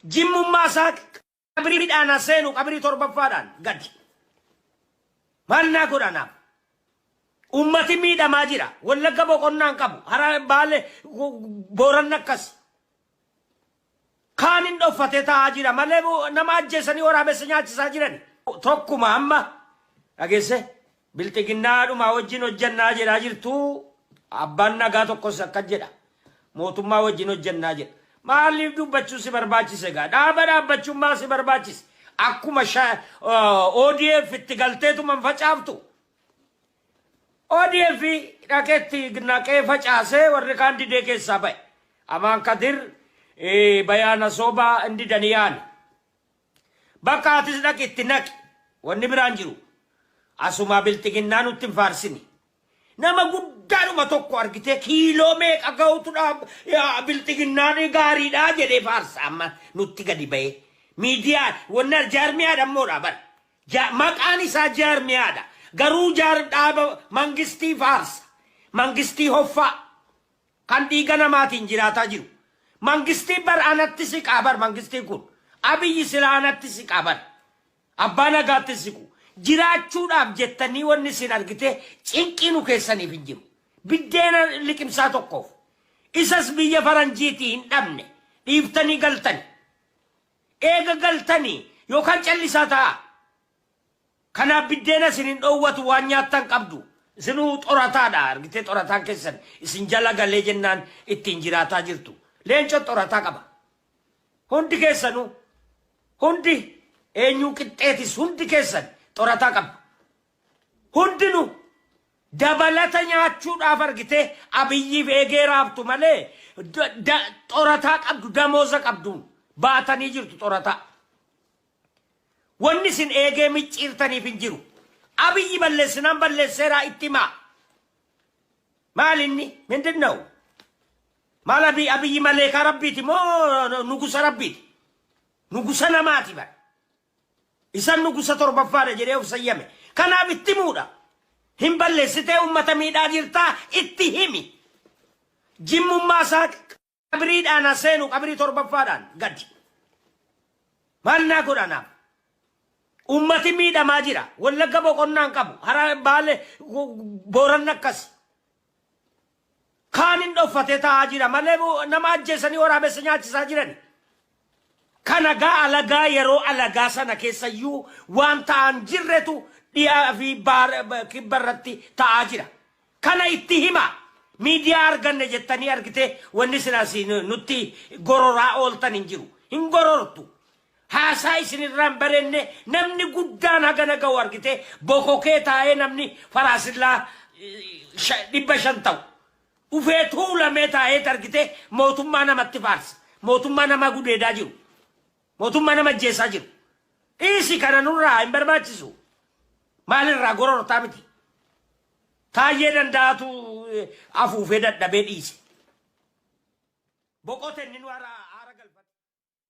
Jimmummaa isaa qabriidhaan as seenu qabrii torbaffaadhaan gadi. Maal naa godha naaf? Ummati miidhamaa jira. Wallagga boqonnaan qabu. Hara baale booranni akkas. Kaan hin dhoffatee taa'aa jira malee nama ajjeesanii waraabessa nyaachisaa jiran. Tokkuma amma dhageesse bilxiginnaadhuma wajjin hojjannaa jedhaa jirtu abbaan nagaa tokkos akkas jedha. Mootummaa wajjin hojjannaa jedha. Maaliif dubbachuu si barbaachise egaa? Dhaaba dhaabbachuun maal si barbaachise? Akkuma ODF itti galteetuma hin facaaftu. ODF dhaqetti naqee facaasee warri kaan didee keessaa ba'e. Amaan Kadir bayaana soobaa hin didanii yaane. Bakka atis dhaqi itti naqi. Wanni biraan jiru. Asumaa bilxiginnaa nutti hin faarsini. Nama guddaadhuma tokko argitee kiiloo meeqa ga'utu bilxiginnaan gaariidha jedhee faarsa amma nutti gadi ba'ee. Miidiyaa wanni jaarmiyaadha immoodha bara. Maqaan isaa jaarmiyaadha. Garuu jaar dhaaba mangistii faarsa. Mangistii hoffaa. Kan dhiiga namaatiin jiraataa jiru. Mangistii bar anatti siqaa bar mangistiin kun. Abiyyi silaa anatti siqaa bar. Abbaa nagaatti siqu. Jiraachuudhaaf jettanii wanni isin argite cinqii nu keessaniif hin jiru. Biddeena liqimsaa tokkoof. Isas biyya faranjiitii hin dhabne. Dhiiftanii galtani. Eega galtanii yookaan callisaa ta'a. Kanaaf biddeena isin hin dhoowwatu waan nyaattan qabdu. Isinuu xorataadha argitee xorataan keessan isin jala galee jennaan ittiin jiraataa jirtu. Leencon xorataa qaba. Hundi keessanuu hundi eenyuu qixxeetis hundi keessan xorataa qabdu. Hundinuu dabalata nyaachuudhaaf argitee abiyyiif eegee raabtu malee xorataa qabdu damooza qabdu baatanii jirtu xorataa. Wanni isin eegee micciirtaniif hin jiru. Abiyyi balleessinaan balleesseeraa itti himaa. Maal inni? Mindin ነው? Maal abiyyi maleekaa rabbiiti moo nugusa rabbiiti? Nugusa namaati bara. Isan nugusa torbaffaadha jedhee of sayyame. Kanaaf itti himuudha. Hin balleessitee uummata miidhaa jirtaa itti himi. Jimmummaa isaa qabriidhaan as seenu qabrii torbaffaadhaan gadi. Maal naa godha naaf? Uummati miidhamaa jira. Wallagga boqonnaan qabu. Hara baale booranni akkas. Kaan hin dhoffatee taa'aa jira malee nama ajjeesanii waraabessa nyaachisaa jiran. Kana gaa alagaa yeroo alagaa sana keessayyuu waan ta'an jirretu dhiyaa fi kibba irratti ta'aa jira. Kana itti hima. Miidiyaa arganne jettanii argitee wanni isin asii nutti gororaa ooltan hin jiru. Hin gorortu. Haasaa isin irraa hin barenne namni guddaan hagana ga'u argitee bokokee taa'ee namni faraasillaa 500 ta'u. Dhufee tuulamee taa'ee argitee mootummaa namatti faarsa. Mootummaa nama gudeedaa jiru. Mootummaa nama ajjeesaa jiru. Dhiisi kana nurraa hin barbaachisu. Maalirraa gorortaa miti. Taayyee danda'atu afuufee dadhabee dhiise. Boqote inni nu hara.